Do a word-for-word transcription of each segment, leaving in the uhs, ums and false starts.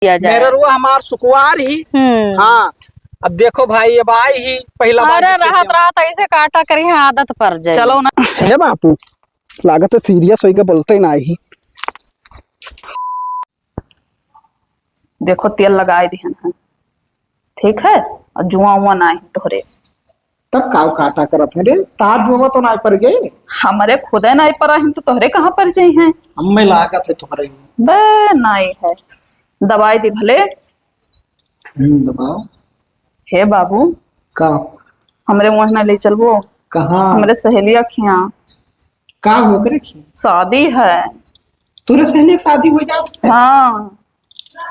किया जाए। मेहररुआ हमार सुकुवार ही। हम्म। हाँ, अब देखो भाई, अब आई ही, पहिला बार अरे, ही रहत खेते। रहत ऐसे काटा करी, हाँ, आदत पड़ जाए। चलो ना। हे बापू, लागत है serious होइके बोलते ना ही। देखो, तेल लगाए दिहन है, ठीक है, और जुआ उआ ना ही तोहरे। तब काउ काटा करत है रे? तार जुआ तो ना पड़ गए। हमरे खुदे ना पड़ा है तो तोहरे कहाँ पड़ जाई हैं? हमें लागत है तोहरे। बे, नाई है, दबाई दी भले। हम्म, दबाओ। हे बाबू। का? हमरे वहाँ ना ले चलबो? कहाँ? हमरे सहेलिया खिया। का हो करे खिया? शादी है। तोरे सहेलिया के शादी हो जात है? हाँ।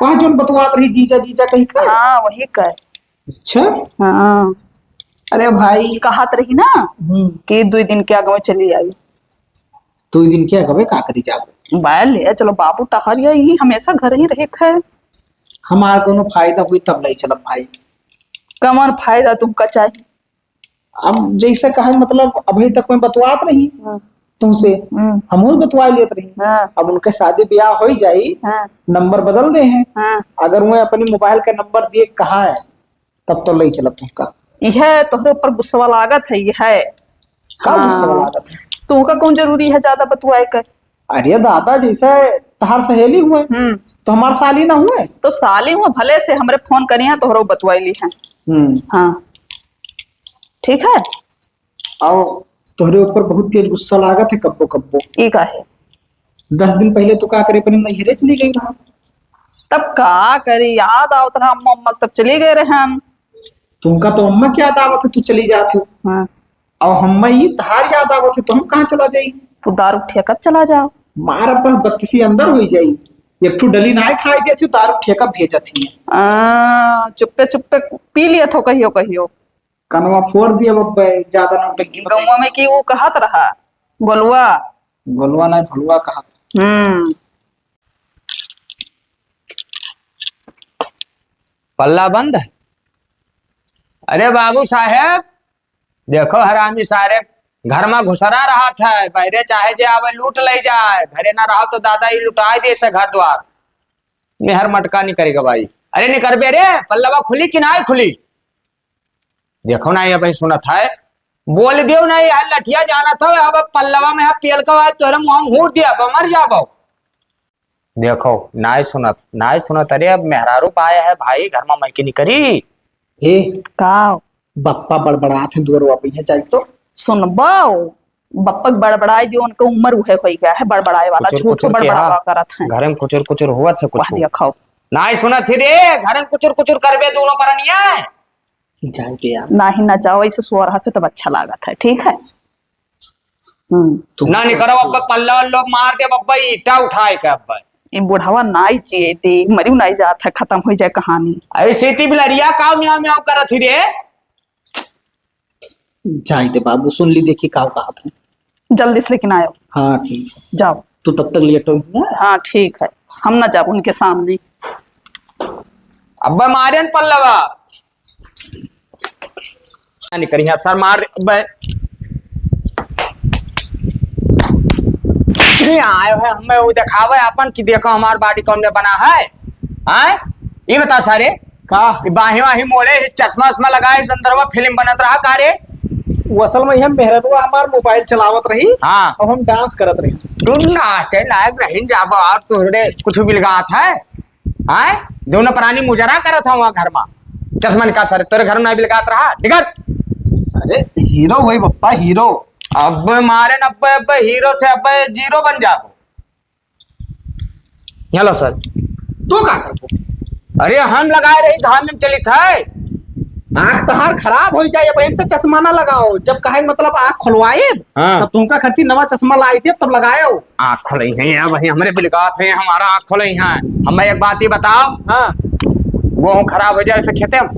वहाँ जोन बतवात रही जीजा, जीजा कहीं का? हाँ, वही का। अच्छा। हाँ। अरे भाई। कहत रही ना हम्म। कि दुई दिन के आगे में चली आई। दुई दिन के आगे में का करी जाबो? बाय ले, चलो बाबू टहर या, यही हमेशा घर ही रहत है। हमार कोनो फायदा हुई तब ले चलब भाई। कमन फायदा तुमका चाही? अब जैसे कहे, मतलब, अभी तक मैं बतवात रही हाँ। तुमसे, हम्म। हमहू बतवा लेत रही। हाँ। अब उनके शादी ब्याह हो ही जाई, हाँ। नंबर बदल दे हैं। हाँ। अगर वो अपनी मोबाइल का नंबर दिए कहा है, तब तो ले चलत तुमका। यह तोहरे ऊपर गुस्सा लागत है, यह। का हाँ। गुस्सा लागत है? तुमका कौन जरूरी है ज्यादा बतवाए कर? अरे दादा, जैसे तहार सहेली हुए, हम्म। तो हमार साली ना हुए? तो साली हुए, भले से हमरे फोन करी हैं, तोहरो बतवाई ली हैं। हम्म। हाँ, ठीक है। और तोहरे ऊपर बहुत तेज गुस्सा लागत है कब्बो कब्बो। ई का है? दस दिन पहले तो का करे, अपने नैहरे चली गई रहा। तब का करी, याद आवत रहा अम्मा, अम्मा तब चली गए रहन। तुमका तो अम्मा की याद आवत है, तू चली जात हो। हाँ। और हम्मा ई तहार याद आवत है, तो हम कहाँ चला जाई? तू दारू ठेका चला जाओ। मार बस बत्तीसी अंदर होई जाई। एक ठो डली नाय खाई दे, दारू ठेका भेजत ही। आ, चुप्पे चुप्पे पी लिया थो कहियो कहियो। कनवा फोड़ दिया बब्बे, ज्यादा नौटंकी मत गौवा में की वो कहत रहा, गोलुआ। गोलुआ नाय, भलुआ कहत। हम्म। पल्ला बंद है। अरे बाबू साहेब, देखो हरामी सारे घर मा घुसरा रहत है, बहरे चाहे जे आवे लूट ले जाए, घरे ना रहो तो दादा ई लुटाए दे से घर द्वार। मेहर मटका नहीं करेगा भाई। अरे निकरबे रे, पल्लवा खुली कि नाय खुली? देखो ना, ये भाई सुनत है, बोल दियो ना, ये लठिया जानत हो, अब पल्लवा में पेल का आज तोरे मुँह में हूर दिया, अब मर जाबो। देखो, नाय सुनत, नाय सुनत। अरे, अब मेहरारू पाया है भाई, घर मा माई के निकरी। ए, का? बप्पा बड़बड़ात है, दुअरवा पे है, जाई तो। सुनबो, बप्पा के बड़बड़ाए दियो, उनका उम्र उहे होई गया है, बड़बड़ाए वाला, कुचुर, झूठो कुचुर के बड़बड़ावा हा। करत हैं। घरे में कुचुर, कुचुर हुआ से कुछ। वाह, दिया खाओ। नाय सुनत ही रे, घरे में कुचुर, कुचुर करबे दोनों परनिया। जाए के यार। नाही ना जाओ, ऐसे सोरहत है तब अच्छा लागत है, ठीक है? हम्म। ना निकरो, अब पल्ला वल्लो मार दे, अब ईटा उठाए के अब। ई बुढ़ावा नाई जिए दे, मरियो नाई जात है, खतम होई जाए कहानी। अरे सीती बिलरिया काव म्याव म्याव करत ही रे? जाए दे बाबू, सुन ली, देखी काव कहत है। जल्दी से लेकिन आयो। हाँ, ठीक है। जाओ। तू तब तक लेटो ही ना। हाँ, ठीक है, हम ना जाब उनके सामने। अब्बे मारे न पल्लवा। नहीं करी, अब सर मार दे, अब्बे। ये आयो है, हमें वो दिखावे अपन कि देखो हमार body कौन में बना है। आय? ये बता सारे, का? ये बाही वाही मोड़े, ये चश्मा उश्मा लगाए, संदर्भ फिल्म बनत रहा का रे? वो असल में हम मेहररुआ हमार mobile चलावत रही हाँ। और हम dance करत रही। तू नाचे लायक रही जाबो और तोहरे कुछ बिलगात है? आय? दोनों प्राणी मुजरा करत हवा घर मा। चश्मा निकाल सारे, तोरे घर में नहीं बिलगात रहा, निकल। अरे hero वही बप्पा, hero। अब मारे न, अब, अब hero से अब zero बन जाबो। हेलो सर। तू का करबो? अरे हम लगाए रही धाम में चलित है। आँख तहार खराब हो जाए, अब इनसे चश्मा ना लगाओ। जब कहे मतलब आँख खुलवाए, हाँ। तब तुमका खरती नवा चश्मा लाई दे, तब लगाओ। आँख खुलई है यार भाई, हमरे बिलगात है, हमारा आँख खुलई है। हमें एक बात ही बताओ। हाँ। वो खराब हो जाए तो खेते हम।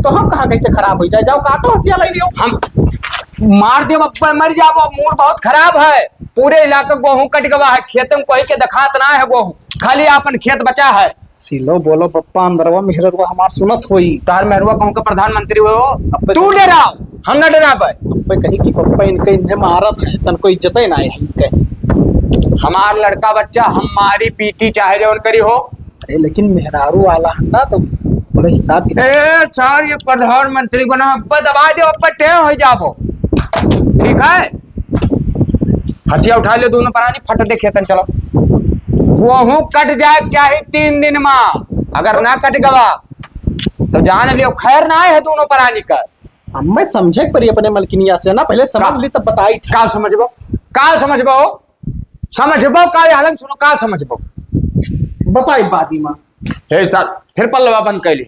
तो हम कहाँ कहते खराब हो जाए, जाओ काटो हंसिया लाई लियो। हम मार दे बप्पा, मर जाबो, mood बहुत खराब है। पूरे इलाका गोहूँ कट गवा है, खेते में कोई के देखात ना है गोहूँ, खाली आपन खेत बचा है। सिलो बोलो बप्पा, अंदरवा मेहररुआ हमार सुनत होई। तार मेहररुआ कहूँ का प्रधानमंत्री हो, अब तो तू डराओ, हम ना डराबे। अब तो कही कि बप्पा इनके इन्हें मारत है, तन कोई इज्जत ही ना है इनके। हमार लड़का बच्चा हम मारी पीटी चाहे जौन करी हो, अरे, लेकिन मेहरारू वाला है ना, तो थोड़े हिसाब किताब। ए, सर, ये प्रधानमंत्री बना, अब्बे दबा दे, अब्बे टेढ़ हो जाबो। ठीक है? हंसिया उठा ले दोनों परानी, फट दे खेतन चलो। गोहूं कट जाए चाहे तीन दिन मा, अगर ना कट गवा, तो जान लियो खैर ना है दोनों परानी का। अब मैं समझे के परी अपने मलकिनिया से ना, पहले समझ का? ली तब बताई था। का समझबो? का समझबो? समझबो का? ये हालन सुनो, का समझबो? बताई बादी माँ। हे सर, फिर पल्लवा बंद कर ली।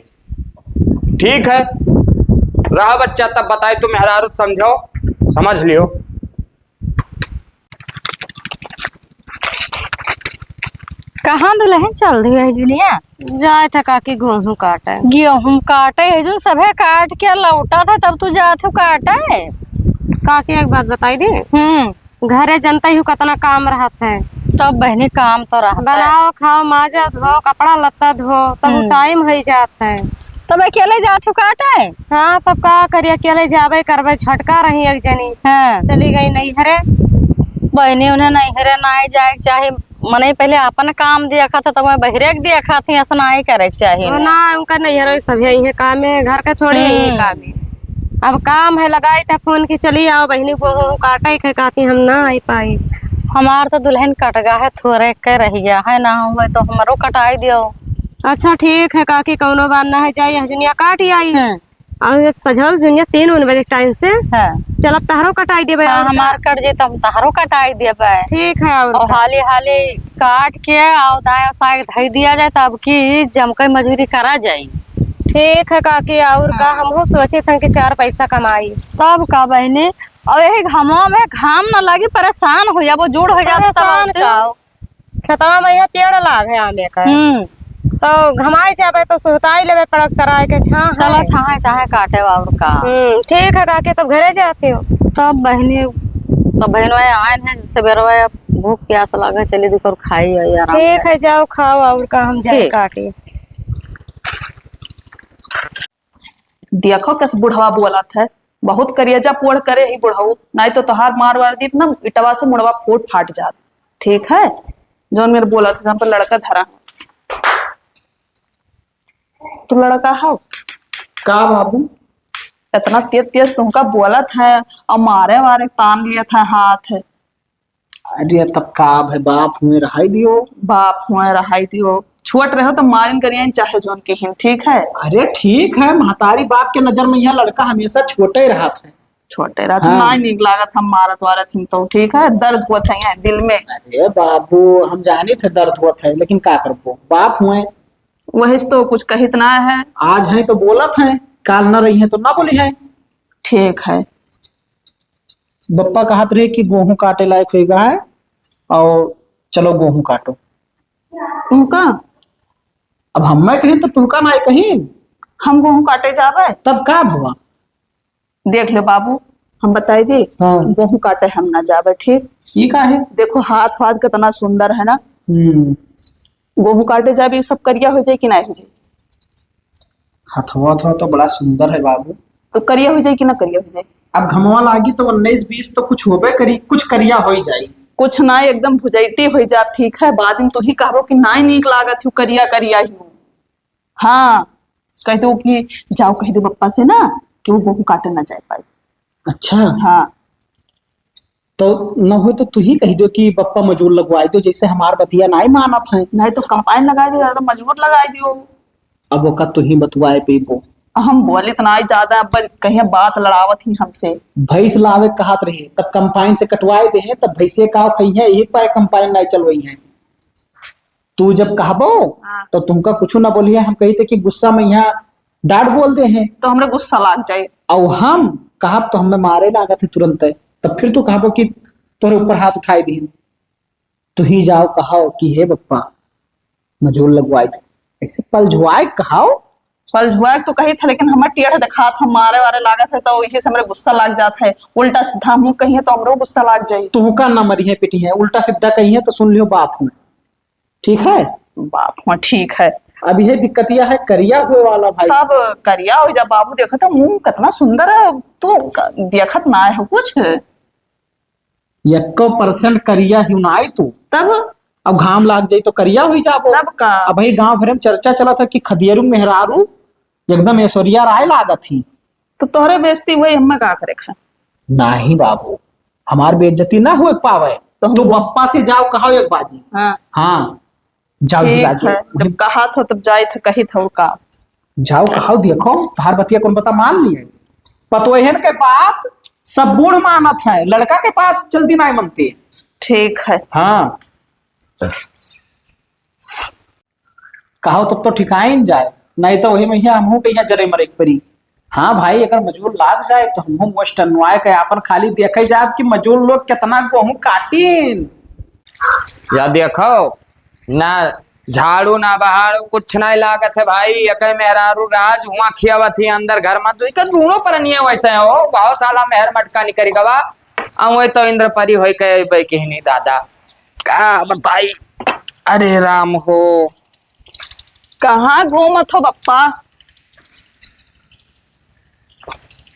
ठीक है, रहा बच्चा, तब बताई, तुम मेहरारू समझो, समझ लियो। कहाँ दुलहिन चल दियो है जुनिया? जाए था काकी गोहूं काटे। गेहूं काटे है जो सभे काट के लौटा था, तब तू जात हो काटे। काकी एक बात बताई दी। हम्म। घरे जनते ही कितना काम रहत है। तब बहिनी काम तो रहत है। बनाओ, खाओ, माजा, धो, कपड़ा लत्ता धो, तब हम्म। टाइम हो जात है। तब अकेले जात हो काटे? हाँ, तब का करी, अकेले जाबे करबे, छोटका रही एक जनी। हाँ। चली गई नैहरे। बहिनी उन्हें नैहरे ना जाए के चाही, मने पहले अपन काम देखा था, तब बहिरे के देखा थी, ऐसा ना ही करे के चाही वो ना। ना, उनका नैहरे सब यही है काम है, घर का थोड़ी यही हम्म। काम है। अब काम है, लगाई था फोन की, चली आओ बहिनी, गोहूं काटे के, कहती हम ना आई पाई। हमार तो दुलहिन कटगा है, थोरे के रह गया है ना, हुए तो हमरो कटाई दियो। अच्छा ठीक है काकी, कौनो बात ना है, जाई हजनिया काट आई। हम्म। और जब सजल जुनिया तीन उन बजे टाइम से हाँ। चलब तहरो कटाई देबे हाँ, और का? हमार कट जे तो हम तहरो कटाई देबे। ठीक है, और और का? हाली हाली काट के और दाया साग धई दिया जाए, तब की जमके मजूरी करा जाई। ठीक है काकी, और का? हाँ। हमहू सोचे थे कि चार पैसा कमाई। तब का बहिनी, और यही घामवा में घाम न लगी, परेशान हो जाबो, जूड़ हो जाबो, तब परेशान आते का? खेतवा में यहाँ पेड़ लाग है आमे का। हम्म। तो घमाए जाबे तो सुहताई लेबे पड़क तराए के छाँह चलो है। छाँह चाहे काटे और का। हम्म, ठीक है काकी, तब घरे जाती हो। तब बहिनी, तब बहिनवा आए हैं, सबेरवा भूख प्यास लागे, चली दुकर खाई आई आराम ठीक से। है, जाओ खाओ और का, हम जाए ठीक। काटे। देखो कस बुढ़वा बोलत है, बहुत करियजा पोढ़ करे ही बुढ़ऊ, नाहीं तो तोहार मार वार दीत ना, इटवा से मुड़वा फूट फाट जात। ठीक है, जौन मेरे बोलत है, जहाँ पर लड़का धरा। तू लड़का हो? का बाबू? इतना तेज तेज तुमका बोलत है और मारे वारे तान लियत है हाथ। अरे तब का भाई, बाप हुए रहाई दियो। बाप हुए रहाई दियो, छोट रहो तो मारिन करियन चाहे जौन किहिन, ठीक है? अरे ठीक है, महतारी बाप के नजर में यह लड़का हमेशा छोटे रहत है। छोटे रहत हाँ। ना नीक लागत, हम मारत वारत हिन तो, ठीक है, दर्द होत है यहाँ दिल में। अरे बाबू, हम जानी थे दर्द होत है, लेकिन का करबो, बाप हुए। वही से तो कुछ कहित ना है। आज है तो बोलत है, काल न रही है तो ना बोली है। ठीक है। बप्पा कहत रहे कि गोहूं काटे लायक होइगा है, और चलो गोहूं काटो। तुहका? अब हम मैं कहीं तो तुहका ना कहीं। हम गोहूं काटे जाबे? तब का भवा? देख ले बाबू, हम बताई दी, हाँ। गोहूं काटे हम ना जाबे, ठीक? ई का है? देखो हाथ वाथ कितना सुंदर है ना। हम्म। गोहूं काटे जाबे, ई सब करिया हो जाए कि ना हो जाए? हथवा थवा तो बड़ा सुंदर है बाबू। तो करिया हो जाए कि ना करिया हो जाए? अब घमवा लागी तो उन्नीस बीस तो कुछ होबे करी, कुछ करिया हो ही जाई। कुछ ना, एकदम भुजैती हो जा, ठीक है? बाद में तू ही कहबो कि ना नीक लागत हूँ करिया करिया ही हूँ। हाँ, कह दो कि जाओ कह दो पप्पा से ना कि वो गोहूं काटे ना जाए पाए। अच्छा। हाँ। तो न हो तो तू ही कह दो कि पप्पा मजूर लगवाई दो, जैसे हमार बतिया नाई मानत है। नहीं तो कंपाइन लगाई दो, ज्यादा मजूर लगाई दियो। अब ओका तू ही बतवाए पेबो। हम बोले तो नाई ज्यादा, अब कहीं बात लड़ावत ही हमसे। भैंस लावे कहत रहे, तब कंपाइन से कटवाए दे हैं, तब भैंसे का खई है, एक पाए कंपाइन नाई चलवई है। तू जब कहबो, हाँ। तो तुमका कुछ ना बोलिए, हम कही थे कि गुस्सा में यहाँ डांट बोल दे हैं। तो हमरे गुस्सा लाग जाए। और हम कहब तो हमें मारे लागत है तुरंत है। तब फिर तू कहबो कि तोरे ऊपर हाथ उठाई दीन। तू ही जाओ कहो कि हे बप्पा, मजूर लगवाए दे। ऐसे पलझुआए कहो। पलझुआए तो कही था, लेकिन हमें टेढ़ दिखात, हम मारे वारे लागत है, तो यही से हमरे गुस्सा लाग जात है। उल्टा सीधा मुंह कहिए तो हमरो गुस्सा लाग जाई। तुहका ना मरिहे पिटिहे, उल्टा सीधा कहिए तो सुन लियो बाप हुए। ठीक है? बाप, हाँ, ठीक है। अब यह दिक्कतिया है, करिया हुए वाला भाई। सब करिया हो जा बाबू, देखा था मुंह कितना सुंदर है, तू क-, देखत ना है कुछ। यक्को percent करिया ही ना आई तू। तब? अब घाम लाग जाई तो करिया हुई जाबो। तब का? अब भाई गांव भर में चर्चा चलत है कि खदियरू मेहरारू एकदम ऐश्वर्या राय लागत ही। तो तोहरे बेइज्जती हुई, हमें का करे खाए? नाही बाबू, हमार बेइज्जती ना हुए पावे। तो तू हमको बप्पा से जाओ, कहो एक बाजी। हाँ। हाँ, जाओ ठीक हिला के। है, जब कहा था तब जाए थे, कही था और का। जाओ कहो, देखो तोहार बतिया कौन पता मान लिए। पतोहन के बात सब बूढ़ मानत है, लड़का के बात जल्दी ना मनते। ठीक है। हाँ। कहो तब तो ठिकाइन जाए, नहीं तो वही में यहाँ हमहू के यहाँ जरे मरे के पड़ी। हाँ भाई, अगर मजूर लाग जाए तो हमहू मुँह टनवाए के आपन खाली देखे जाब कि मजूर लोग कितना गोहूँ काटीन। या देखो ना, झाड़ू ना बहारू, कुछ नहीं लागत है भाई। एके मेहरारू राज हुआ खियावत ही अंदर घर में, दुई के दूनो परनिया वैसे हो, बहुत साला मेहर मटका निकल गवा। अउए तो इंद्र परी होई के अइबे कहनी दादा, का बताई। अरे राम हो। कहाँ घूमत हो बप्पा?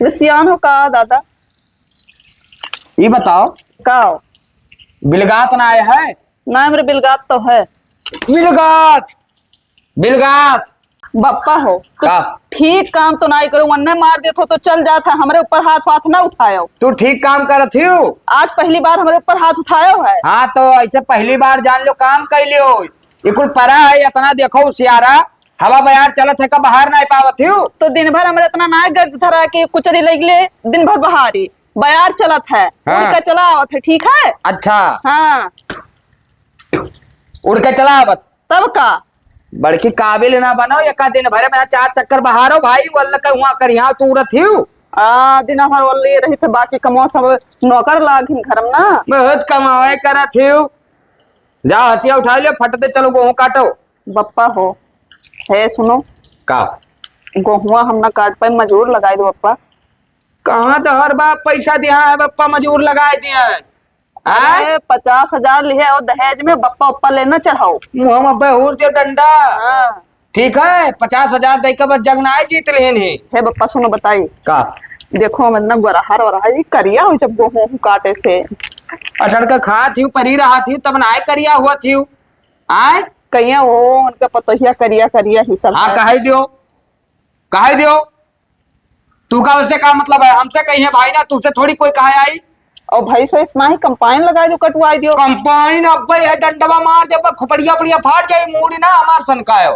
रिसियान हो का दादा? ई बताओ। का हो? बिलगात ना आए है? ना, हमरे बिलगात तो है। बिलगात, बिलगात। बप्पा हो, तू का? ठीक काम तो नाई करो, वन्ने मार देत हो तो चल जात है, हमरे ऊपर हाथ वाथ ना उठायो। तू ठीक काम करत हियो। आज पहली बार हमरे ऊपर हाथ उठायो है। हाँ, तो ऐसे पहली बार जान लो काम कैले हो। ये कुल परा है, इतना देखो उसियारा, हवा बयार चलत है, का बहार नाई पावत हियो। तो दिन भर हमरे इतना नाई गर्ज धरा कि कुचरी लग ले, दिन भर बहारी, बयार चलत है, हाँ। उड़ के चला आवत है, ठीक है? अच्छा। हाँ। उड़ के चला आवत। तब का? बड़की काबिल ना बनो, एका दिन भरे में चार चक्कर बहारो भाई, वल्ल के हुआ करिया तू उड़त हियो। आ, दिन भर वल्ल ये रही थे, बाकी कमवा सब नौकर लागिन घर में ना। बहुत कमावे करत हियो। जा हसिया उठा लियो, फट दे, चलो गोहूँ काटो। बप्पा हो, हे सुनो। का? गोहुआ हम ना काट पाए, मजूर लगाई दो बप्पा। कहाँ तो हर बाप पैसा दिया है बप्पा, मजूर लगाए दिया है। हाँ? अरे, पचास हजार लिहे और दहेज में बप्पा उप्पा लेना चढ़ाओ। मुँह में अब्बे हूर दियो डंडा। हाँ। ठीक है, पचास हजार दे के बस जग ना आए जीत लेन ही। हे बप्पा, सुनो बताई। का? देखो, हम इतना गोरहर वरहर, ये करिया हो जब गोहूँ काटे से। अचड़ के खात ही, परी रहा थी, तब ना आए करिया हुआ थी। आए? कहिया हो, उनका पतोहिया करिया करिया ही सब हाँ, है। कहे दियो, कहे दियो। तू का उससे का मतलब है? हमसे कही है भाई ना, तुझसे थोड़ी कोई कहे आई। और भाई सो इतना ही कंपाइन लगाए दो, कटवाए दियो। कंपाइन अब्बे है, डंडवा मार दे, अब्बे खोपड़िया पड़िया फाट जाए, मूड़ी ना हमार सन का है।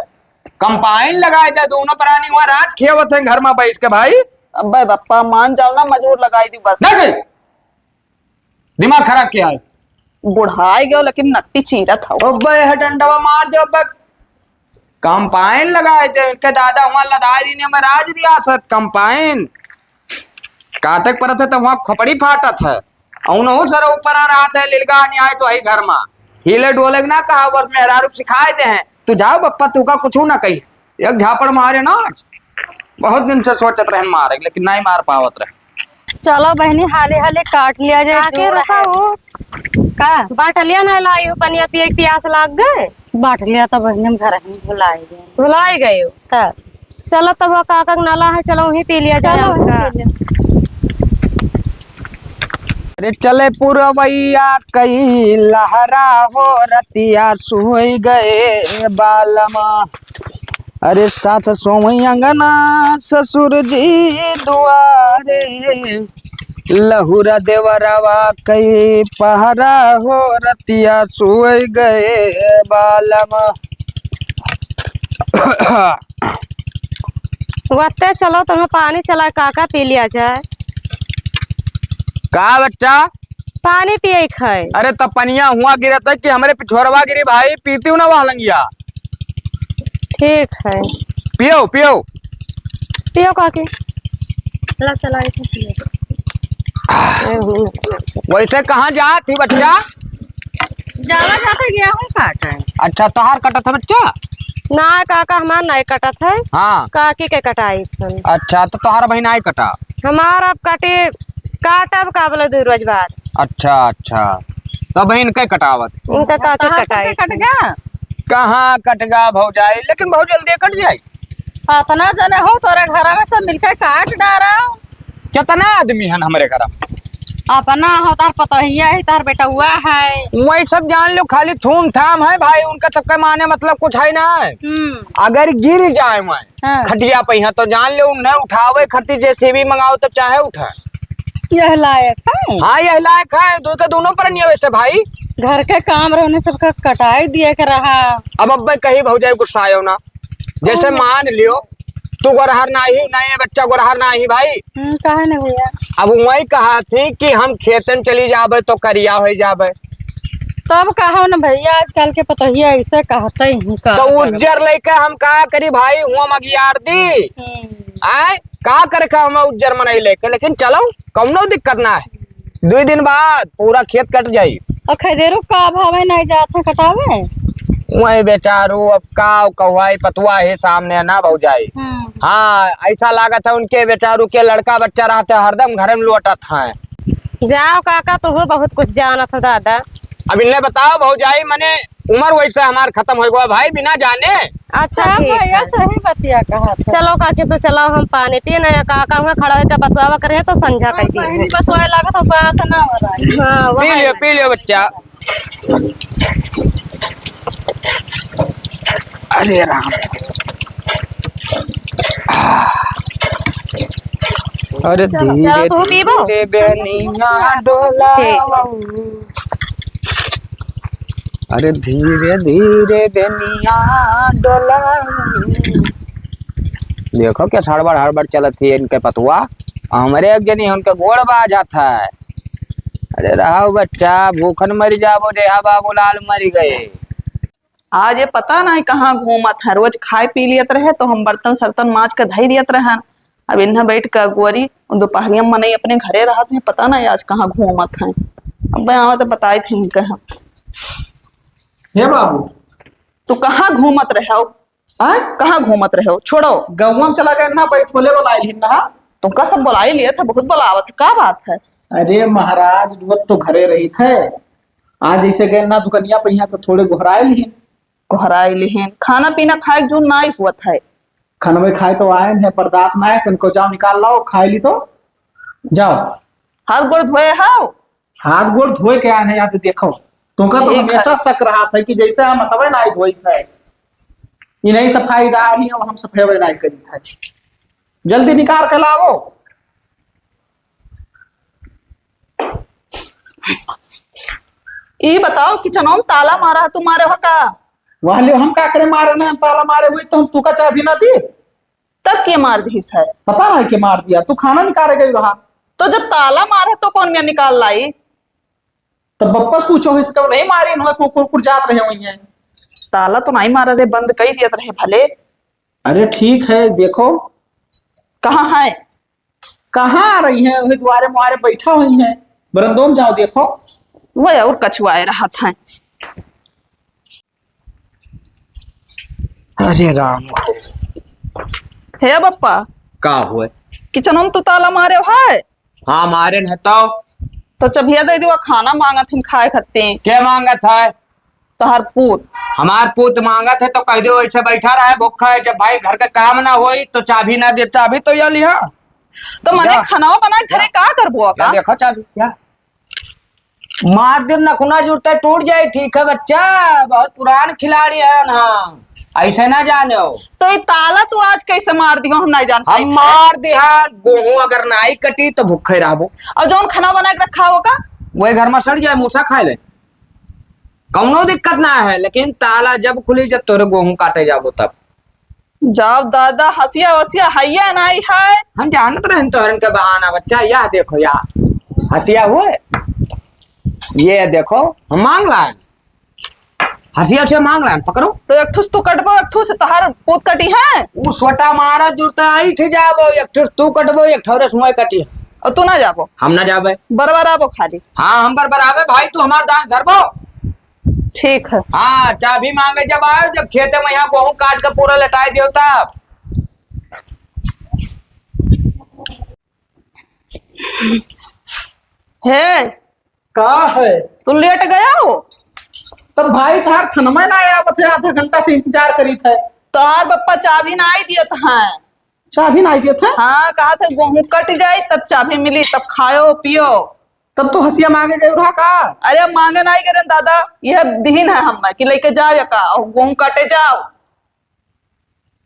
कंपाइन लगाए दे, दोनों प्राणी वहाँ राज खेवत हैं घर में बैठ के भाई। अब्बे बप्पा मान जाओ ना, मजूर लगाई दी बस। नहीं, नहीं। दिमाग खराब किया है? बुढ़ाए गयो लेकिन नट्टी चीरत हो। अब्बे है डंडवा मार दे अब्बे। कंपाइन लगाए थे, इनके दादा वहाँ लदारी ने में राज रियासत कंपाइन। काटक परत है तो वहाँ खोपड़ी फाटत है। औनहु सर ऊपर आ रहा था, लिलगा नहीं आए तो आई घर में। हिले डोले के ना कहा, बस मेहरारू सिखाए दे हैं। तू जाओ बप्पा, तू का कुछ ना कही। एक झापड़ मारे ना आज। बहुत दिन से सोचत रहे मारे, लेकिन नहीं मार पावत रहे। चलो बहनी, हाले हाले काट लिया जाए, का के जोर रुका है। हो? का? बाटलिया ना लाई हो, पनिया पिए के पियास लाग गए। बाटलिया तो बहनी हम घर ही भुलाए गए। भुलाए गए हो? तब? चलो तब वो काका के नाला है, चलो वहीं पी लिया जाए। चलो वहीं पी लिया। अरे चले पुरवैया कई लहरा हो रतिया सोई गए बालमा। अरे सास सोई अंगना ससुर जी दुआरे। लहुरा देवरवा कई पहरा हो रतिया सोई गए बालमा। वत्ते चलो तुम्हें पानी चला काका पी लिया जाए। का बच्चा? पानी पिए खाए। अरे, तब पनिया हुआ गिरत है कि हमरे पिछोरवा गिरी भाई, पीती हूँ ना वह लंगिया। ठीक है। पियो, पियो। पियो काकी। ला, चला, इधर पियो। वैसे कहाँ जात ही बच्चा? जाला जाते गेहूं काटे। अच्छा, तोहार कटत है बच्चा? ना काका, हमार नहीं कटत है। हाँ। काकी के कटाई थन। अच्छा, तो तोहार बहिन आई कटा? हमार अब कटे, काटब का बोले दो रोज बाद। अच्छा, अच्छा। तो बहिन के कटावत? इनका काकी कटाई कट गया? कहाँ कट गया भौजाई, लेकिन बहुत जल्दी कट जाई। अतना जने हो तोरे घर में सब मिलके काट डारा। कितना आदमी हन हमरे घर में? अपना हो, तार पतोहिया है, तार बेटउआ है। वही सब जान लो, खाली थूम थाम है भाई, उनका सबके माने मतलब कुछ है ना। हम्म। अगर गिर जाए मैं हाँ। खटिया पे यहाँ, तो जान लो उन्हें उठावे खातिर जेसीबी मंगाओ, तब चाहे उठा। यह लायक है। हाँ, यह लायक है, दो के दोनों पर नहीं है वैसे भाई। घर के काम रहने सबका कटाई दिए के रहा। अब, अब मैं कही भौजाई गुस्सा आयो ना, जैसे हाँ। मान लियो, तू गोरहर नाही, ना ये बच्चा गोरहर नाही भाई। हम्म, काहे ना भैया? अब वही कहा थी कि हम खेतन चली जाबे तो करिया हो जाबे। तब कहो ना भैया, आजकल के पतोहिया ऐसे कहते ही का तो करबे? उज्जर लइके हम का करी भाई, हुआ मगियार दी। हम्म। आए, का करे का हम उज्जर मनई लेके, लेकिन चलो, कौनो दिक्कत ना है। दुई दिन बाद पूरा खेत कट जाई। और खदेरो का भावे नहीं जात है कटावे? वही बेचारू, अब का कहुआई, पतुआ है सामने ना भौजाई। हम्म। हाँ, ऐसा लागत है उनके बेचारू के लड़का बच्चा रहते हरदम घर में लौटत हैं। जाओ काका, तो हो बहुत कुछ जानत हो दादा। अब इन्हें बताओ भौजाई, मने उम्र वैसे हमार खत्म हो गवा भाई, बिना जाने। अच्छा, हाँ ठीक भैया, है। सही बतिया कहा था। चलो काकी, तो चलो हम पानी पिए ना, या काका हुआ खड़ा होकर बतवावा करे तो संझा हाँ, कर दी। बहनी बतवाए लागत हो, बात ना हो रहा है। हाँ, पी वही लियो, ना। पी लियो बच्चा। अरे राम। अरे चलो, धीरे चलो, तू पीबो। धीरे बेनिया डोला। ठीक। अरे धीरे धीरे बेनिया डोला। देखो क्या हड़बड़ हड़बड़ चलत है इनके पतुआ। हमरे एक जनी उनके गोड़ बाजत है। अरे रहो बच्चा, भूखन मर जाबो, जैहा बाबूलाल मर गए। आज ये पता नाहीं कहाँ घूमत है, रोज खाए पी लियत रहे तो हम बर्तन सर्तन माज के धई दियत रहन। अब इन्हें बैठ के अगुअरी, दोपहरिया में मनई अपने घरे रहत हैं, पता नाहीं आज कहाँ घूमत हैं। अब मैं आवा तो बताई थी इनके हम। हे बाबू, तू कहाँ घूमत रहे हो? आय? कहाँ घूमत रहे हो? छोड़ो। गौवा में चला गए ना, बैठोले बुलाए ही ना। तुमका सब बुलाई लिए थे, बहुत बुलावत है, का बात है? अरे महाराज, रुअत तो घरे रही थे, आज जैसे गए ना दुकनिया पे, यहाँ तो थोड़े गोहराए लिहिन। गोहराए लिहिन, खाना पीना खाए के जो नाई हुआ था। खनवे खाए तो आए हैं, बर्दाश्त ना है, तनको जाओ निकाल लाओ, खाए ली तो जाओ। हाथ गोड़ धोए हाओ? हाथ गोड़ धोए के आए हैं, यहाँ तो देखो, तुमका तो ठीक है। हमेशा शक रहा था कि जैसे हम हथवे नाई धोई थे, इन्हीं सफाईदार ही हम, हम सफाई नाई करी थे। जल्दी निकाल के लाओ। ई बताओ, किचनवा में ताला मारा है, तू मारे हो का? वह ले, हम का करे मारे ना, हम ताला मारे हुए तो हम तू का चाबी ना दी। तब के मार दिस है? पता नहीं के मार दिया, तू खाना निकाले गई रहा। तो जब ताला मारे तो कौन में निकाल लाई? तब बप्पस पूछो, इसको नहीं मारे, इन्होंने कुकुर कुकुर जात रहे हुई हैं। ताला तो नहीं मारा रे, बंद कई दियत रहे भले। अरे ठीक है, देखो। कहाँ है? कहाँ आ रही हैं? वही द्वारे मुआरे बैठा हुई हैं। बरंदों में जाओ, देखो। वह और कछुआए रहत हैं। अरे राम। हे बप्पा। का हुए? किचन में तू ताला मारे है? हाँ, मारे न तो। तो चबिया दे दियो, खाना मांगत हिन खाए खत्ते। के मांगत है? तोहर पूत। हमार पूत मांगत है तो कह दो, ऐसे बैठा रहे, भूखा है। जब भाई घर का काम ना होई तो चाबी ना दे, चाबी तो या लिहा। तो मने जा। खनवा बनाए घरे जा। का करबो या का? देखो चाबी, या। मार दे, नखुना जुड़ता टूट जाए। ठीक है बच्चा, बहुत पुरान खिलाड़ी है ना, ऐसे ना जाने हो। तो ये ताला तू आज कैसे मार दियो, हम नहीं जानते। हम मार दे, हाँ, गोहूं अगर नाई कटी तो भूखे रहबो। और जौन खाना बना के रखा होगा? वही घर में सड़ जाए, मूसा खाए ले। कौनो दिक्कत ना है, लेकिन ताला जब खुली, जब तोरे गोहूं काटे जाबो तब। जाओ दादा, हंसिया वसिया हैया नाई है। हम जानत रहन तोहरन के बहाना, बच्चा। या देखो, या हंसिया हुए, ये देखो, हम मांग लान। हंसिया से मांग लान, पकड़ो। तो एक ठुस तू कटबो, एक ठुस तोहर पूत कटी है। उ सोटा मारा जुरता, ऐठ जाबो, एक ठुस तू कटबो, एक ठौरे सुमाई कटी है। और तू ना जाबो? हम ना जाबे। बरबर आबो खाली। हाँ, हम बरबर आबे भाई, तू हमार दांस धरबो। ठीक है। हाँ, चाबी मांगे जब आयो, जब खेते में यहाँ गोहूं काट के पूरा लटाए दियो तब। हे, का है? तू लेट गया हो? तब भाई तहार खनवा ना आवत है, आधा घंटा से इंतजार करी थे। तोहार बप्पा चाबी ना आई दियत है। चाबी ना आई दियत है? हाँ, कहा थे गोहूं कट जाए तब चाबी मिली, तब खायो पियो। तब तो हसिया मांगे गए रहा का? अरे, मांगे नाहीं गए दादा, यह दिहिन है हमें कि लेके जाओ या का, और गेहूं काटे जाओ।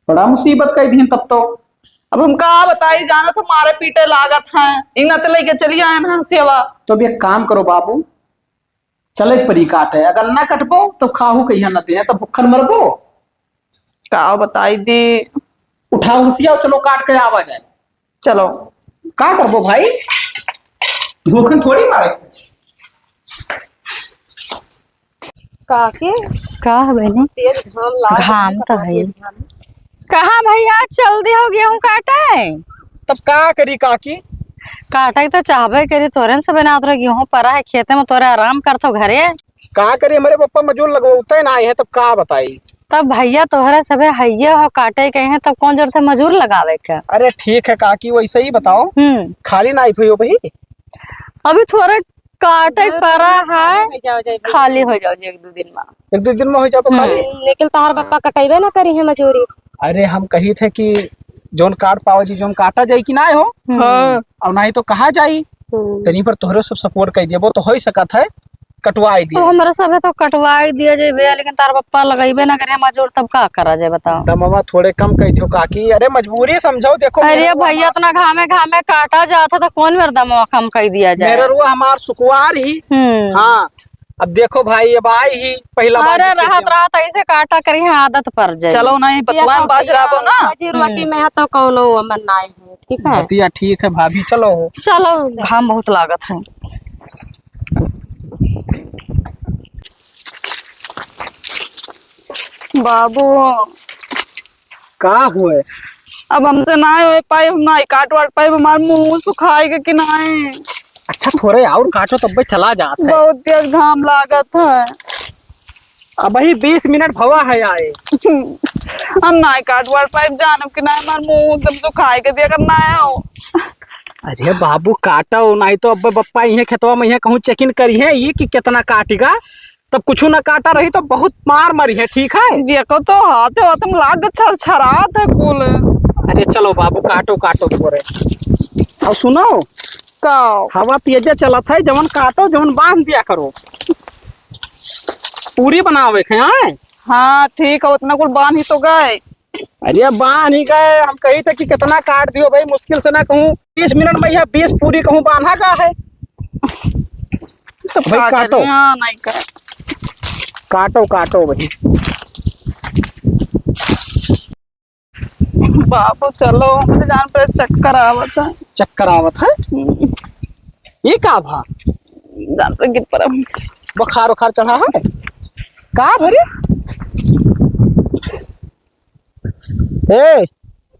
बड़ा मुसीबत कई दिहिन तब तो। अब हम का बताई, जानो तो मारे पीटे लागत हैं, इन्ना तो लेके चली आए ना हसियावा। तो अब एक काम करो बाबू, चले परी काटे, अगर ना कटबो तो खाहू कहिया न दे, तब भुक्खन मरबो। का बताई दी। उठाओ हसिया, चलो काट के आवा जाए। चलो। का करबो भाई, भूखन थोड़ी मारे। काकी, का है बहनी? तेज घाम लाग घाम तो है। कहाँ भैया चल दियो गेहूं काटे? तब का करी काकी? काटे तो चाहबे करी, तोरे से बिना तोरे गेहूं परा है खेते में, तोरे आराम करतो घरे। का करी, हमरे पप्पा मजूर लगवाते ना आए हैं, तब का बताई? तब भैया तोहरा सभे हइये हो, काटे के हैं, तब कौन जरूरत है मजूर लगावे के? अरे ठीक है काकी, वैसे ही बताओ, हम्म। खाली ना आई भैया भाई? अभी थोड़े काटे परा है, खाली हो जाओ जी एक दो दिन में। एक दो दिन में हो जाओ तो हम्म। खाली? लेकिन तोहर पप्पा कटैबे ना करी है मजूरी। अरे हम कही थे कि जौन काट पावे जी, जौन काटा जाई कि ना हो, हम्म। हाँ। और ना ही तो कहा जाई। हम्म। तनी पर तोहरे सब support कर देबो तो हो ही सकत है। कटवाई दिए। तो हमरा सभे तो कटवाई दिया जाए भैया, लेकिन तार पप्पा लगइबे ना करे मजूर, तब का करा जाए बताओ? दमवा थोड़े कम कई दियो काकी, अरे मजबूरी समझो, देखो अरे मेहररुआ भैया, हमार इतना घामे घामे काटा जात है तो कौन मेरा दमवा कम कई दिया जाए? मेहररुआ हमार सुकुवार ही। हम्म। हाँ, अब देखो भाई, अब आई ही पहला बार अरे देखे रहत के। रहत ऐसे काटा करी है, आदत पड़ जाए। चलो नहीं, बतवा में बाज रहा ना। मजूर हम्म। वटी में है तो कौनो अमन नाई है, ठीक है? बतिया ठीक है भाभी, चलो। चलो, घाम बहुत लागत है। बाबू। का हुए? अब हमसे ना हो पाई, हम ना काट वाट पाई, हमार मुंह सुखाए के कि नाई। अच्छा, थोड़े और काटो, तब भी चला जात है। बहुत तेज घाम लागत है। अबही बीस मिनट भवा है आए। हम ना काट वाट पाई, जानब कि नाई, हमार मुंह एकदम सुखाए के दिया कर ना हो। अरे बाबू, काटो, नाई तो अब बप्पा इहे खेतवा में इहे कहूँ check in करी है, ये कि कितना काटेगा। तब कुछ ना काटा रही तो बहुत मार मरी है, ठीक है? देखो तो हाथ है, तुम लाग छरछरात है कुल। अरे चलो बाबू, काटो, काटो थोड़े। और सुनो, का? हवा तेजे चलत है, जवन काटो, जवन बांध दिया करो। पूरी बनावे के, हाँ? हाँ, ठीक है, उतना कुल बांध ही तो गए। अरे बांध ही गए, हम कही थे कि कितना काट दियो भाई, मुश्किल से ना कहूँ बीस मिनट में यह बीस पूरी कहूँ बांधा का है। तो भाई का काटो। करी? हाँ, नहीं कर। काटो, काटो भाई। बाबू चलो, हमरे जान पर चक्कर आवत है। चक्कर आवत है? हम्म। ये का भा? जान पर गिर पड़ा। बुखार उखार चढ़ा है? का भरे? ए,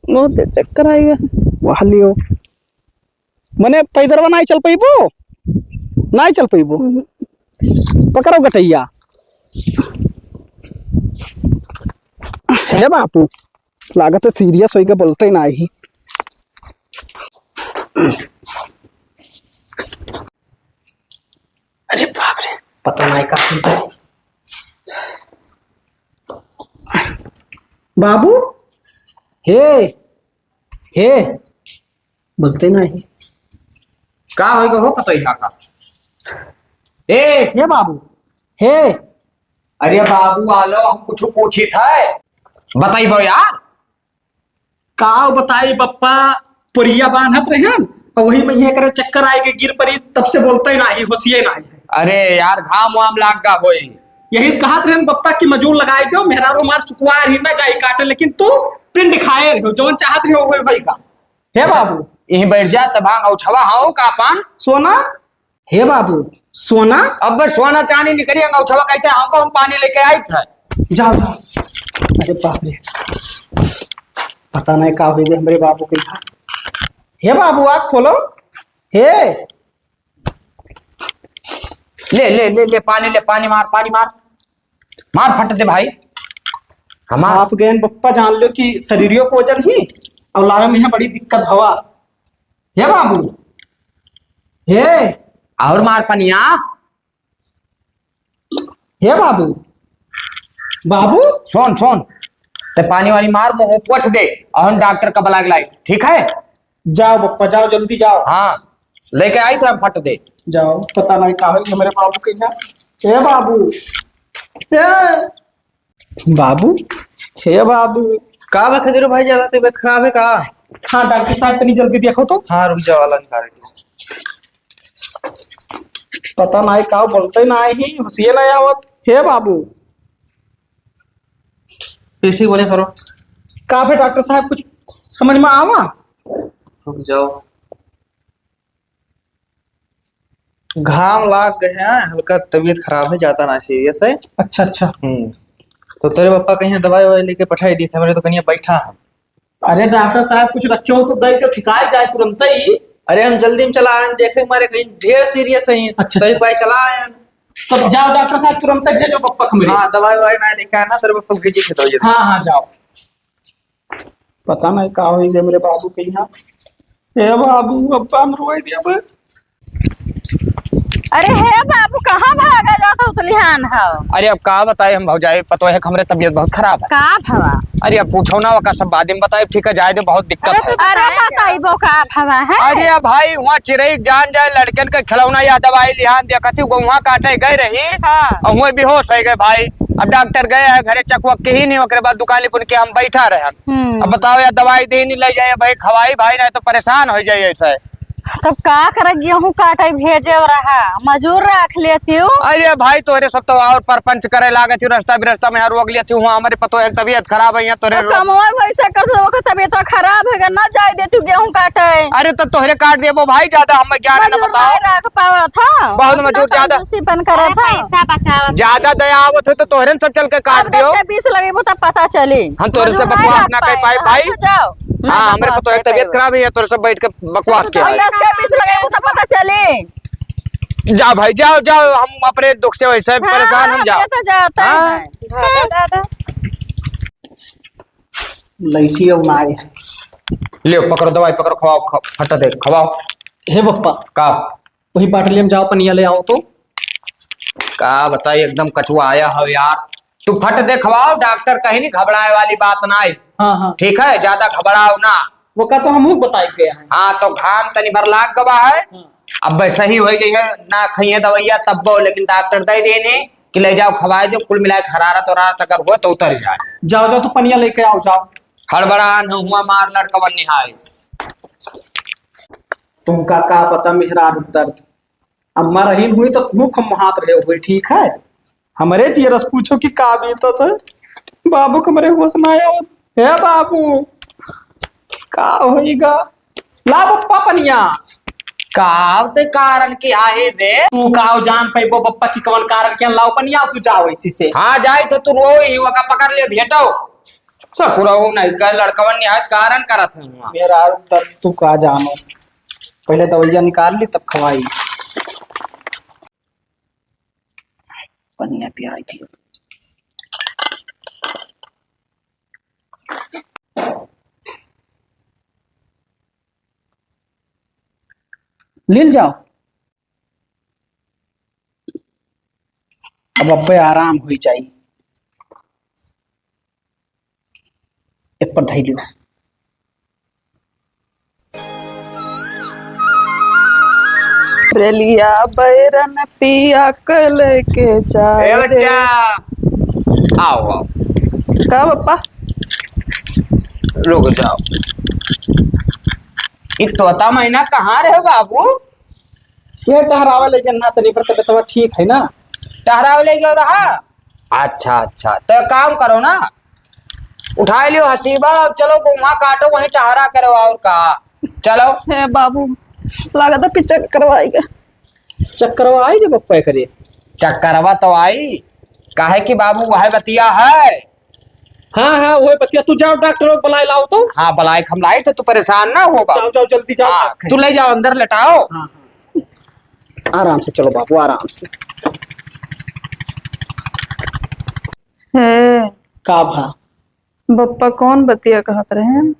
बहुत तेज चक्कर आइगा। वह लियो। मने पैदरवा नाई चल पइबो? नाई चल पइबो? हम्म। पकड़ो गटैया। हे बापू, लागत है serious होइगा, बोलते नाई। अरे बाप रे, पता नाई का होता है। बाबू, हे, हे, बोलते नाई। का होइगा हो पतोहिया का? ए! हे बाबू, हे। अरे बाबू आलो, हम कुछ पूछित है, बताइबो यार। का बताई बप्पा, पुरिया बांधत रहन, और वही में ये करे चक्कर आए के गिर परी, तब से बोलते नाई, होशिये नाई है। अरे यार, घाम वाम लाग गा होई। यही कहत रहन बप्पा कि मजूर लगाई दो, मेहरारू मार सुकुवार ही ना जाई काटे, लेकिन तू पिंड खाए रहो, जौन चाहत रहो, होए भाई का। हे बाबू। यहीं बैठ जा, तब हाँ, औछवा, हाँ, का पान? सोना? हे बाबू, सोना? अब सोना चांदी निकली, औछवा कहते, हाँ, को हम पानी लेके आई था। जाओ, जाओ। अरे बाप रे, पता नहीं का हुई हमरे बाबू के यहाँ। हे बाबू, आँख खोलो। हे, ले, ले, ले, ले, पानी ले, पानी मार, पानी मार, मार फट दे भाई। हमार आप गएन बप्पा, जान लो कि शरीरियो को वजन ही और लावे में है बड़ी दिक्कत भवा। हे बाबू, हे। और मार पनिया। हे बाबू, बाबू। सुन, सुन, ते पानी वानी मार, मुंह पोछ दे और हम डॉक्टर का बुला के लाई, ठीक है? जाओ बप्पा, जाओ, जल्दी जाओ। हाँ, लेके आई तो फट दे। जाओ, पता नहीं का होई हमरे बाबू के यहाँ। ए बाबू, ए बाबू, हे बाबू। का बा खजूर भाई, ज्यादा तबीयत खराब है का? हाँ डॉक्टर साहब, तनी जल्दी देखो तो। हाँ, रुक जाओ, वाला निकाल दो। पता नहीं का बोलते नहीं, होशिये नहीं आवत। हे बाबू, ठीक ठीक बोले करो। का भे डॉक्टर साहब, कुछ समझ में आवा? रुक जाओ, घाम लाग गए हैं, हल्का तबीयत खराब है, ज्यादा ना सीरियस है। अच्छा अच्छा। हम्म। तो तेरे पापा कहीं दवाई ववाई लेके पठाई दी थे, मेरे तो कहीं बैठा है। अरे डॉक्टर साहब, कुछ रखे हो तो दे के ठिकाए जाए तुरंत ही। अरे हम जल्दी में चला आए, देखे हमारे कहीं ढेर सीरियस है। अच्छा, तभी अच्छा। भाई चला आए। तो जाओ डॉक्टर साहब, तुरंत भेजो पप्पा को मेरे। हाँ, दवाई ववाई ना लेके आना, तेरे पप्पा को भेजी के दवाई। हाँ हाँ, जाओ। पता नहीं का होई गए मेरे बाबू के यहाँ। ए बाबू, अब हम रोई दिया बे। अरे हे बाबू, कहाँ भागा जात हो तुलिहान हो? अरे अब का बताई हम भौजाई, पतो है हमरे तबीयत बहुत खराब है। का भवा? अरे अब पूछो ना, ओकर सब बाद में बताई, ठीक है, जाए दे, बहुत दिक्कत अरे है। तो अरे बताए बताइबो का भवा है? अरे अब भाई, वहाँ चिरई जान जाए, लड़कन के खिलौना या दवाई लिहान देखत ही, वहाँ काटे गए रही हाँ। और वहीं बेहोश हो गए भाई। अब डॉक्टर गए हैं घरे, चकवक के ही नहीं, ओकरे बाद दुकान लिपुन के हम बैठा रहे। हम्म। अब बताओ यार, दवाई दे नहीं ले जाए भाई, खवाई भाई, नहीं तो परेशान हो जाए ऐसे। तब का करे, गेहूं काटे भेजे रहा, मजूर रख लेती हूँ। अरे भाई, तोरे सब तो और परपंच करे लागत हूँ, रास्ता बिरास्ता में यहाँ रोक लेती हूँ, हमारे पतो है तबीयत खराब है यहाँ तोरे तो रो- कमवा वैसे कर दो, ओकर तबीयत खराब है, ना जाए देती हूँ गेहूं काटे। अरे तो तोहरे काट देबो भाई, ज्यादा हम ज्ञान है ना, मजूर बताओ। नहीं रख पावा था, बहुत अपना मजूर ज्यादा। कंजूसीपन करे अरे था। पैसा बचावा था। ज्यादा दया आवत हो तो तोहरे सब चल के काट अब दियो। दस के बीस लगेबो तब पता चली। हम तोरे से मजूर नहीं बकवास रख ना कर पाए, पाए, भाई। अच्छा, जाओ। हाँ, हमरे पतोह के तबीयत खराब है, तोरे से बैठ के बकवास तो किया है। दस के बीस लगेबो तो पता चली। जा भाई, जाओ, जाओ, हम अपने दुख से वैसे हाँ, परेशान, हम हाँ, जाओ। ये तो जाता हाँ। है। दादा, दादा। लइकी अब ना आए है। ले, पकड़ो दवाई, पकड़ो, खवाओ, ख-, फटा दे, खवाओ। हे बप्पा। का? वही बाटली में जाओ, पनिया ले आओ तो। का बताई, एकदम कछुआ आया हो यार। तू फट दे खवाओ, डॉक्टर कहीं नहीं, घबराए वाली बात ना है। हाँ, हाँ। ठीक है, ज्यादा घबराओ ना। वो का तो हमहू बताए गए हैं। हाँ, तो घाम तनी भर लाग गवा है। हाँ। अब सही हो गई है, ना खाइए दवाइया तब वो, लेकिन डॉक्टर दे देने कि ले जाओ खवाए दो, कुल मिला के हरारत वरारत अगर हो तो उतर जाए। जाओ, जाओ, तो पनिया लेके आओ, जाओ। हड़बड़ान हुआ मार लड़कवन निहाय। तुमका का पता मेहरारू दर्द, अम्मा रहीन हुई तो मुख मुहात रहे हुए, ठीक है? हमरे जियरस पूछो कि का बीतत है। बाबू के हमरे होश ना आवत। हे बाबू, का होइगा? ला बप्पा पनिया। का ते कारण के आहे बे? तू का जान पैबो बप्पा की कवन कारण के? लाओ पनिया, तू जाओ इसी से। हाँ, जाई तो तू रोई ही, वका पकड़ ले भेटो। ससुरऊ नहीं कर लड़कवन निहाय कारण करत है हुआ। मेहरारू दर्द तू का जानो। पहले दवाइया निकाल ली, तब खवाई। पनिया पियाई थी। लील जाओ। अब अब्बे आराम हुई जाई। एक पर धई लियो। रेलिया बैरन पिया के लेके जा ए रे। बच्चा, आओ, आओ। का बप्पा? रुक जाओ। ई तोता मैना कहाँ रहे बाबू? ये टहरावे लेके ना, तनी पर तबीयत ठीक है ना? टहरावे लेके रहा? अच्छा, अच्छा, तो काम करो ना, उठाई लियो हसीबा और चलो गोहूँ काटो, वहीं टहरा करो और का। चलो। हे बाबू, लागत है पिचक करवाएगा। चक्करवा आई जब पप्पा करे। चक्करवा तो आई, काहे कि बाबू वह बतिया है। हाँ, हाँ, वह बतिया। तू जाओ डॉक्टर को बुलाए लाओ तो। हाँ, बुलाए हम लाई थे, तू परेशान ना हो बाबू। जाओ, जाओ, जल्दी जाओ। हाँ, तू ले जाओ, अंदर लेटाओ। हाँ, हाँ। आराम से चलो बाबू, आराम से। हे। का भा? बप्पा कौन बतिया कहत रहे?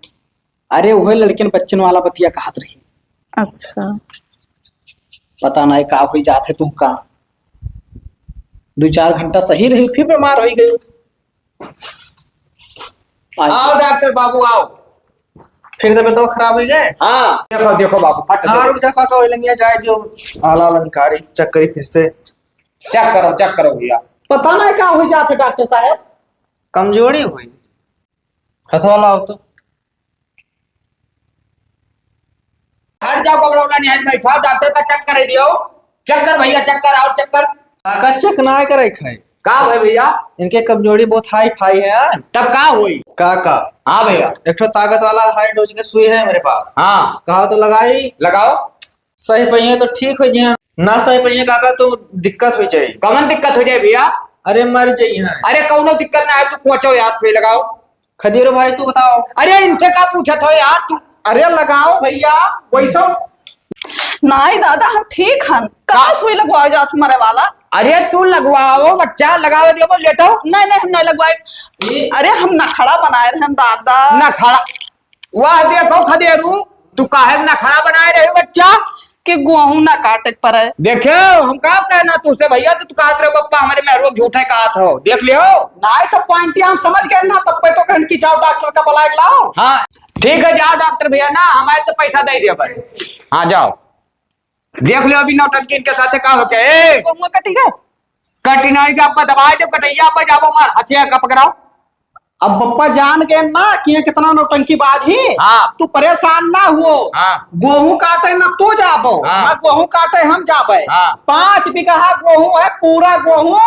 अरे, वह लड़कियन बच्चन वाला बतिया कहत रही। अच्छा। पता नहीं का हुई जात है तुमका। दो चार घंटा सही रही, फिर बीमार हो गई। आओ डॉक्टर बाबू, आओ। फिर तबियत तो खराब होइ गए? हाँ। देखो, देखो बाबू, फट हाँ, दे। रुक जा, काका, वही लंगिया जाए दियो, आला वाला निकारी, चेक करी फिर से। चेक करो, चेक करो भैया। पता नहीं का हो जात है डॉक्टर साहब। कमजोरी हुई। हथवा लाओ तो। हट जाओ, घबराओ ना, यहाँ बैठाओ, डॉक्टर का चेक करे दियो। चेक कर भैया, चेक कर, और चेक कर। काका, चेक ना करे खाए। का भाई भैया? इनके कमजोरी बहुत हाई फाई है यार। तब का होई? काका। हाँ भैया। एक ठो ताकत वाला हाई डोज के सुई है मेरे पास। हाँ। कहा तो लगाई। लगाओ। सही पहिए तो ठीक हो जाए, ना सही पहिए काका तो दिक्कत हो जाए। कौन दिक्कत हो जाए भैया? अरे मर जाइए। अरे कौनो दिक्कत ना है, तू कोचो यार, सुई लगाओ। खदेरो भाई, तू बताओ। अरे इनसे का पूछत हो यार तू? अरे लगाओ भैया, वैसा। नाई दादा, हम ठीक हन। कहाँ का? सुई लगवाओ जात मरे वाला? अरे तू लगवाओ बच्चा, लगाओ दियो, बोल लेटो। नहीं, नहीं, हम नहीं लगवाए। अरे हम नखड़ा बनाए रहन दादा। नखड़ा? वाह देखो खदेरू, तू काहे नखड़ा बनाए रहे बच्चा? कि गोहूं ना काटे के पड़े। देखे, हम का कहना तुझसे भैया, तो तू कहत रहे बप्पा हमरे मेहरुआ झूठे कहत हो, देख लियो। नाई तो पॉइंटिया हम समझ गए ना, तब पे तो कहन कि जाओ डॉक्टर का बुलाए के लाओ। हाँ, ठीक है, जाओ डॉक्टर भैया ना, हमारे तो पैसा दे दिया भाई। हाँ, जाओ, देख लियो अभी नौटंकी इनके साथे का होते। ए! गोहुआ कटी गए? कटी नहीं का, अब दबाए दो कटैया, अब जाबो मार, हंसिया का पकड़ाओ। अब बप्पा जान गए ना कि ये कितना नौटंकी बाज ही। हाँ। तू परेशान ना हुओ। हाँ। गोहूं काटे ना तू जाबो, हाँ। ना गोहूं काटे हम जाबे। हाँ। पाँच बीघा गोहूं है, पूरा गोहूं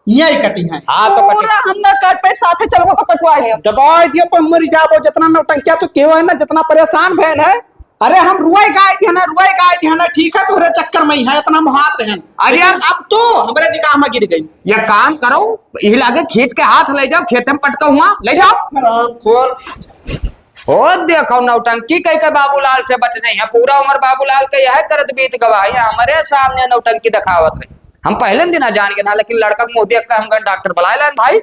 यही कटी है। हाँ, तो कटी। पूरा हम ना काट पाए, साथे चलबो तो कटवा लियो। दबाए दियो पर मरी जाबो, जितना नौटंकिया तू केहो है ना, जितना परेशान भैन है, अरे हम रुआई गाय दिया ना, रुआई गाय दिया ना, ठीक है, तोहरे चक्कर में ही है, इतना मुहात रहन। अरे लेकिन यार। अब तो हमरे निगाह में गिर गई। ये काम करो, यही लागे खींच के हाथ ले जाओ, खेते में पटका हुआ, ले जाओ। राम खोल। ओ देखो, नौटंकी कह के बाबूलाल से बच जाई है, पूरा उम्र बाबूलाल के यह करत बीत गवा है, हमरे सामने नौटंकी दिखावत रही। हम पहले दिन जान गए ना, लेकिन लड़का के मुंह देख के हम गए डॉक्टर बुलाए लेन भाई।